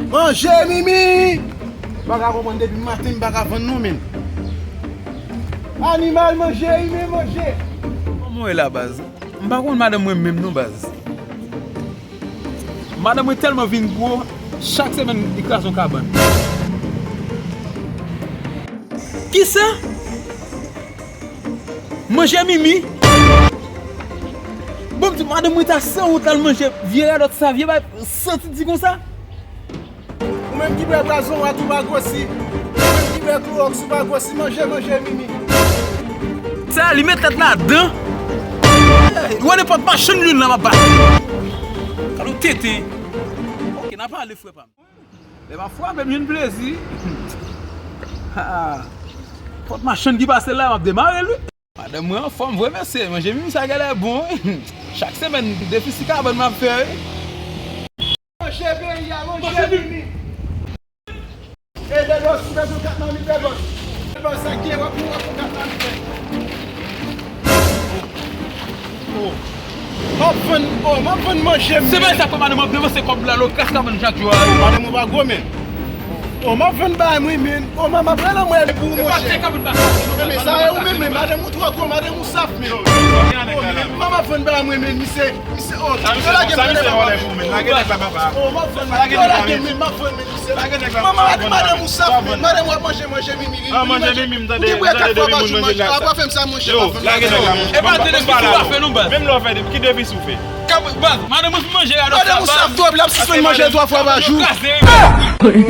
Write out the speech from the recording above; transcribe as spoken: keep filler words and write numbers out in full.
Manje, Mimi! M pa ka konprann, depi maten m pa ka vann non, menn. Animal, manje, imen, manje! Kòman w ye la, baz? M pa konn madanm mwen menm non, baz. Madanm mwen tèlman vin gwo, chak semèn li kraze yon kabann. Kisa? Manje, Mimi? Bon, m di madanm mwen ta sanwont, l al manje vye radòt sa, vye bay santi di konsa. Ou menm ki bwè pwazon, w a tou pa gwosi. Ou menm ki bwè klowòks, ou pa gwosi. Manje, manje, Mimi. Sa, li met tèt ladan. Ou wè nenpòt machann youn la, m ap bat. Gade w tenten. Ok, n a pale, frè pa m. Lè m ap frape, m jwenn plezi. Ha. Nenpòt machann ki pase la, m ap demare l, wi. Madanm mwen anfòm vre, mesye. Manje, Mimi, sa genlè bon, wi. Chak semèn, defisi kabann m ap fè, wi. Manje peyi a, manje, Mimi. E Bèbòs, ou bezwen kat mamit, Bèbòs? Bèbòs, sa gen, w ap, w ap kat mamit, men. Oh. M ap vann, oh, m ap vann manje, men. Se bagay sa kòm madanm ap depanse kòb la, lo kras kabann chak jou a. Madanm ou pa gwo, men. Oh, m ap vann bagay mwen, men. Oh, manman, pran nan mwen pou ou, monchè. Men, men, sa e ou menm, men. Madanm ou twò gwo, madanm ou saf, men. Oh, men, manman ap vann bagay mwen, men, misye. Misye, oh, yo lage m, yo lage m, yo lage m, m ap vann, yo lage m, m ap vann, men, misye. Manman, madanm ou saf, men. Madanm w ap manje, manje, Mimi, Mimi, manje. Ou te bwè kat fwa pa jou, manje. A pa fè m sa, monchè, pa fè m sa. E pa de defisi w ap fè non, baz. Menm lè w fè de, ki defisi w fè? Baz, madanm ou fin manje radòt sa, baz. Madanm ou saf twòp, l ap sispann manje twa fwa pa jou. Yo kraze, wi.